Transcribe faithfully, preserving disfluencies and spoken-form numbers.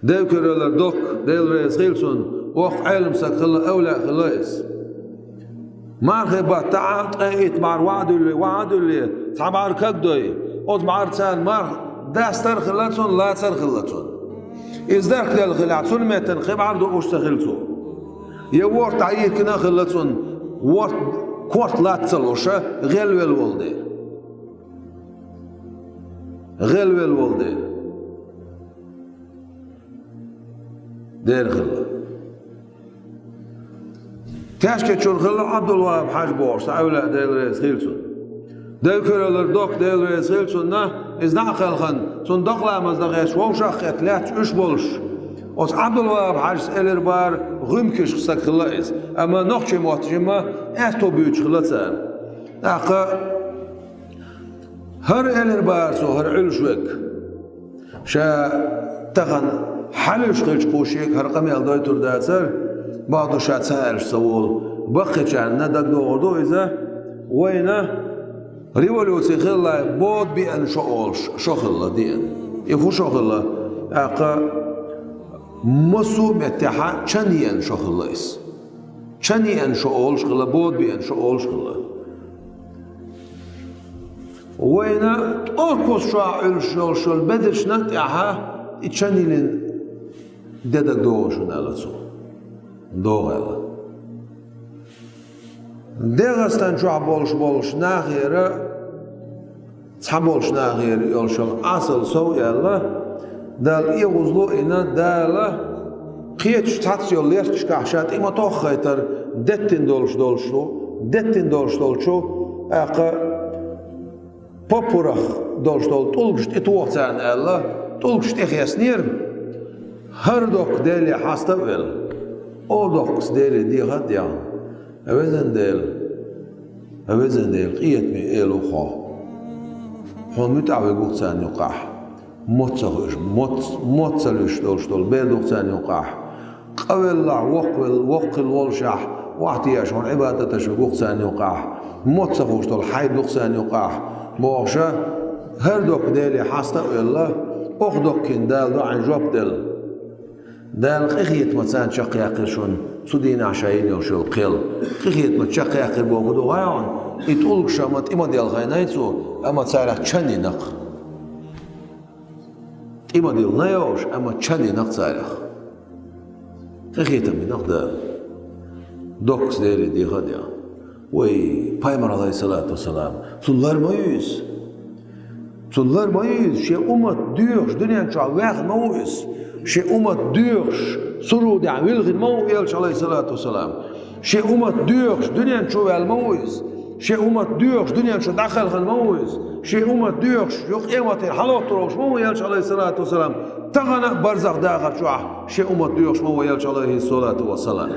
Девкаралар доккха, Дела реза хила цунна, воккха Ӏелам саг хилла, овлаъ хилла иза. Мархий баттахь ткъе итт бӀар ваӀа дуьллий, ваӀа дуьллий, цхьа бӀар кагдой, оцу бӀарца марха дастар а хилла цунна, лацар а хилла цунна. Иза дарх делла хилахь, цунна меттана кхин бӀар дууш ца хилла цо. Я ворта дӀайихкина а хилла цунна, ворта корта лаца ца луш, гӀелвелла волу дела. ГӀелвелла волу дела. Дера хилла. Ташкентчуьра хилла Ӏабдулвахьаб-хьаьжа бохуш, цхьа овлаъ, Дела реза хила цунна. Девкаралар доккха, Дела реза хила цунна, иза дӀа а кхелхина, цунна докъа ламаз дан гӀерташ вовшах а кхетта лаьтташ уьш болуш. Оцу Ӏабдулвахьаб-хьаьжас элира бара гӀуьмкашха саг хилла иза, амма нохчийн мотт жимма аьтто буьйцуш хилла цара. ТӀаккха хӀара элира бара цо, хӀара Ӏуьллуш верг. Ша тахана хьалуьйш хилча кху шега хӀара къамел дойтур дацара, бакъду ша ца аьлча ца волу. Баккхийчарна дагадогӀур ду иза, вайна революци хилла бода беана шо олуш, шо хилла деана. И хӀун шо хилла? ТӀаккха массо а меттехь чан еана шо хилла иза. Чан еана шо олуш хилла, бода беана шо олуш хилла. Вайна тӀоркхуз чохь Ӏуьллуш йолуш йолу бедаршна а тӀаьхьа и чан йиллина де дагадогӀу шуна аьлла цо. ДогӀу аьлла. ДегӀастан чохь болуш болуш нахера Цхьаболчу нахера йолчул Ӏасал сов аьлла, Дала эгӀазло а йина, Дала кхечу цхьацца йолу лерташкахь ша тӀе ма-тоххайтара, деттина долуш долчу, деттина долуш долчу, тӀаккха поппарах долуш долу тӀулгаш тӀетоха царна аьлла, тӀулгаш тӀехеснера, хӀара доккха Деле хьаста а велла, о доккхас Деле деха а дехна. Везан Дела, везан Дела, къинхетаме Эла ву хьо. Хьуна муьтӀахь верг ву-кх царна юкъахь. Мотт ца хуьлуш, мотт, мотт ца луьйш долуш долу бер ду-кх царна юкъахь. Къавеллахь, воккхавелла, воккхавелла волушехь, охьатаеш хьуна Ӏибадаташ верг ву-кх царна юкъахь. Мотт ца хуьлуш долу хьайба ду-кх царна юкъахь. Бохуша, хӀара доккха Деле хьаста а велла, оха доккхийна Дала доӀанна жоп делла. Дала къинхетамца царна чекхъяьккхира шуна цу дийнахь ша йина йолуш йолу кхел. Къинхетамца чекхъяьккхира бохург ду гӀайгӀана, и тӀулгаш ма тӀе ма делхайна цо, амма царах чан йина-кх. ТӀе ма дилла йолуш, амма чан йина-кх царах. Къинхетам бина-кх Дала. Доккхас Деле деха а дехна. Вай, пайхамар, алейхиссалату вассалам, цунна лар ма ю иза. Цунна лар ма ю иза, шен уммат доьхуш дуьнен чохь ваьхна ма ву иза. Шен уммат доьхуш, сурудехь вилхина ма ву элча, алейхиссалату вассалам. Шен уммат доьхуш дуьнен чу ваьлла ма ву иза. Шен уммат доьхуш дуьнен чу дӀакхелхина ма ву иза. Шен уммат доьхуш, юха къематера хьалоттур волуш ма ву элча, алейхиссалату вассалам. Тахана а барзах дахар чохь шен уммат доьхуш ма ву элча, алейхиссалату вассалам.